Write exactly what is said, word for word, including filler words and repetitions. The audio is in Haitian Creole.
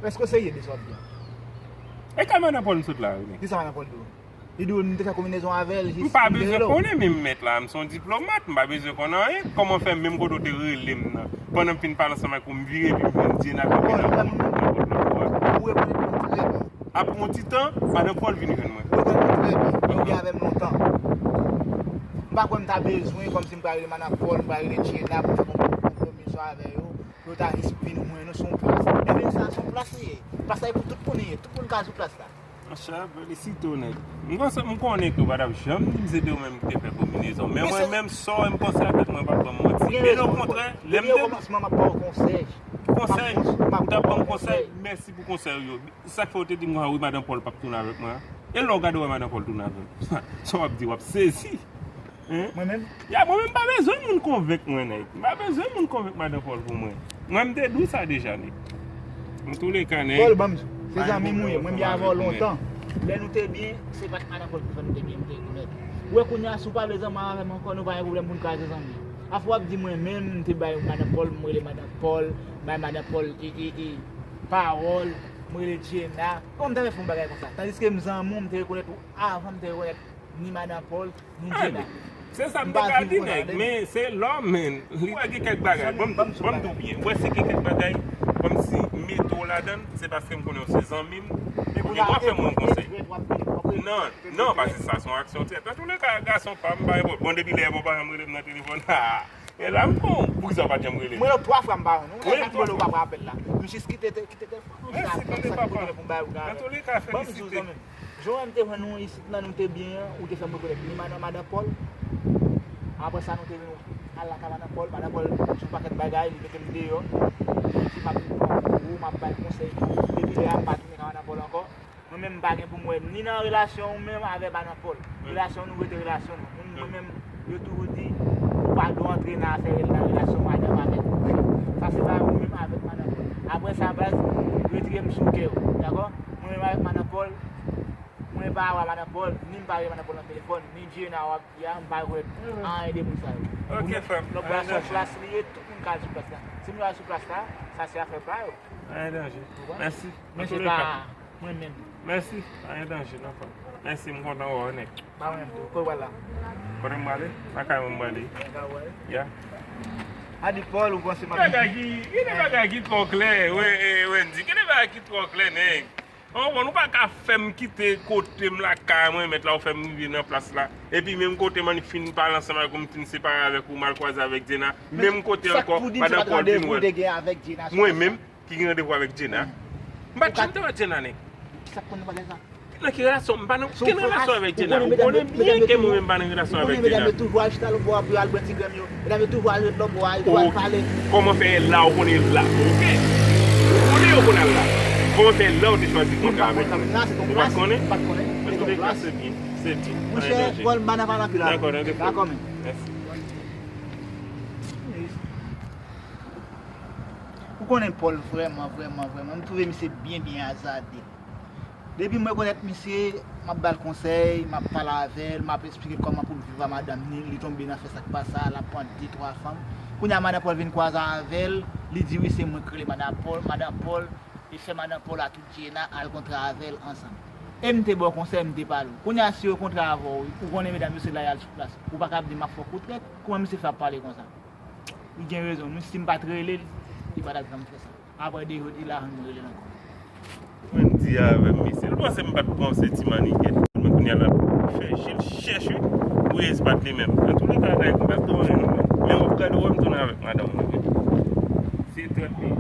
Èske w serye de sa w ap di a? E kay Madan Pòl m sot la, wi, men. Kisa Madan Pòl di w? Li di w m te fè konbinezon avè l jis m te rele w. M pa bezwen konnen, men m mèt la, m se yon diplomat, m pa bezwen konn anyen. Kòman fè menm kote w te rele m nan, pandan m fin pale ansanm avèk ou, m vire epi m jwenn Djena kanpe nan pòt lòt bò a? Ou rekonèt mwen trè byen. Apre yon ti tan, Madan Pòl vin jwenn mwen. Ou rekonèt mwen trè byen. Ou gen avè m lontan. M pa kwè m ta bezwen, kòmsi m pral rele Madan Pòl, m pral rele Djena pou m fè konbinezon avè yo. Pou yo ta jis vin jwenn nou sou yon plas. Ebyen, sa sou plas li ye. Plas la e pou tout moun li ye. Tout moun ka al sou plas la. Monchè, felisite w, nèg. M panse, m konnen ke w pa t ap janm di m se te ou menm ki te fè konbinezon. Men mwen menm, sa w wè m panse avèk mwen, pa ban m manti. Byen okontrè, lè m te kòmansman, m ap ba w konsèy. Konsèy? Ou t ap ban m konsèy? Mèsi pou konsèy ou yo. Sa k fè w te di m konsa, wi, Madan Pòl p ap tounen avèk mwen an? E lè w gade w wè Madan Pòl tounen avè m? Sa w ap di, w ap sezi. Mwen menm? Ya, mwen menm m pa bezwen moun konvenk mwen, nèg. M pa bezwen moun konvenk Madan Pòl pou mwen. Mwen m te di w sa deja, nèg. Antouleka, nèg. Pòl, ban m di w, se zanmi m ou ye, mwen m byen avè w lontan. Lè nou te byen, se pa t Madan Pòl ki fè nou te byen, m te rekonèt. Ou wè kounye a, si w pa vle zanmi avè m ankò, nou pa gen pwoblèm pou n kraze zanmi. Afè w ap di mwen menm, m te bay Madan Pòl, m rele Madan Pòl, bay Madan Pòl, e, e, e, pawòl, m rele Djena. Kòman m ta fè fè yon bagay konsa? Tandiske m zanmi w, m te rekonèt ou avan m te rekonèt ni Madan Pòl, ni Djena. Se sa m te pral di, nèg, men se lò, men. Ou wè gen kèk bagay, ban m, ban m di w byen. Ou wè si gen kèk bagay, kòmsi m mete w ladan l, se paske m konnen w se zanmi m, ou gen dwa fè m yon konsèy. Non, non, paske sa se yon aksyon trèt. Antouleka, gason pa m, m pa gen pwoblèm. Bon, depi lè bon pa janm rele m nan telefòn. E la m kon, poukisa w pa t janm rele m? Mwen, lòt twa fwa m pa wè nou. Wi, lè m ap rele w pa pran apèl la. M jis kite, kite telefòn. Mèsi, tande papa. Antouleka, felisite. Jan w wè m te jwenn ou isit la, nou te byen an, ou te fè m rekonèt ni madan, madan Pòl. Apre sa, nou te vin al lakay madan Pòl. Madan Pòl di yon pakèt bagay, li mete m deyò. Li di m ap pran pou ou, m ap bay konsèy tou. Depi lè a, m pa tounen kay madan Pòl ankò. Mwen menm, m pa gen pou m wè ni nan relasyon ou menm avè madan Pòl. Relasyon nou rete relasyon nou. Mwen, mwen menm, yo toujou di, ou pa dwe antre nan afè nan relasyon madanm avèk nèg. Sa se bagay ou menm avèk madan Pòl. Apre sa, baz, retire m sou kè w, dakò? Mwen menm avèk madan Pòl, mwen pa wè madan Pòl, ni m pa rele madan Pòl nan telefòn, ni Djena w ap di a, m pa jwenn anyen de moun sa yo. Ok, frè m. Lòt bò a se yon plas li ye, tout moun ka al sou plas la. Si moun yo al sou plas la, sa se afè pa yo. Anyen danje. Mèsi. Men se pa mwen menm. Mèsi. Anyen danje, non, frè m. Mèsi, m kontan wè w, nèg. Pa mwen menm tou. Kote w pral la? Kote m prale? Lakay mwen m prale. Ya. A di Pòl, ou panse m ap... Bagay ki, gen de bagay ki twò klè, Wendy. Gen de bagay ki twò klè, nèg. Ou konprann, ou pa ka fè m kite kote m lakay mwen, mèt la, ou fè m rive nan plas la. Epi menm kote m annik fin pale ansanm avèk ou, m fin separe avèk ou, m al kwaze avèk Djena. Menm kote ankò, madan Pòl vin wè l. Mwen menm, ki gen randevou avèk Djena. M pa t janm te wè Djena, nèg. Kisa k konn nan bagay sa? Nan ki relasyon? M pa nan okenn relasyon avèk Djena. Ou konnen byen ke mwen menm pa nan relasyon avèk Djena. Ou konnen medam yo toujou al chita lòt bò a pou yo al bwè ti krèm yo. Medam yo toujou al ret lòt bò a, yo toujou al pale. Kòman fè la ou konnen la? Ok. Ou konnen yo konn al la. Kòman fè la ou te chwazi kontre avèk mwen? Ou pa t konnen? Ou pa t konnen? Antouleka, se byen. Se byen. Monchè, Pòl, m pa nan pale anpil avè w. Dakò, dakò. Dakò, men. Mèsi. Ou konnen Pòl vrèman, vrèman, vrèman, m twouve misye byen, byen azade. Depi m rekonèt misye, m ap ba l konsèy, m ap pale avè l, m ap eksplike l kòman pou l viv a madanm ni, li tonbe nan fè sa k pa sa, l ap pran de, twa fanm. Kounye a, madan Pòl vin kwaze avè l, li di wi se mwen k rele madan Pòl, madan Pòl, li fè madan Pòl a tout Djena al kontre avè l ansanm. E m te ba w konsèy, m te pale w. Kounye a, si yo kontre avè w, ou konnen medam yo se la y al sou plas. Ou pa ka ap di m ap fè w kou trèt, kòman misye fè ap pale konsa? Li gen rezon, nou, si m pa t rele l, li pa t ap janm fè sa. Apre de jou, li la, ann rele l ankò. Mwen di avè m, mesye, l panse m pa t pran se ti manigèt. Men kounye a l ap fè je l chèch, wi. Wi, se pa t li menm. Antouleka, nèg, m pa t twò renmen non, men. Men w ap gade, w wè m tounen avèk madanm mwen, men. Se trèt li ye.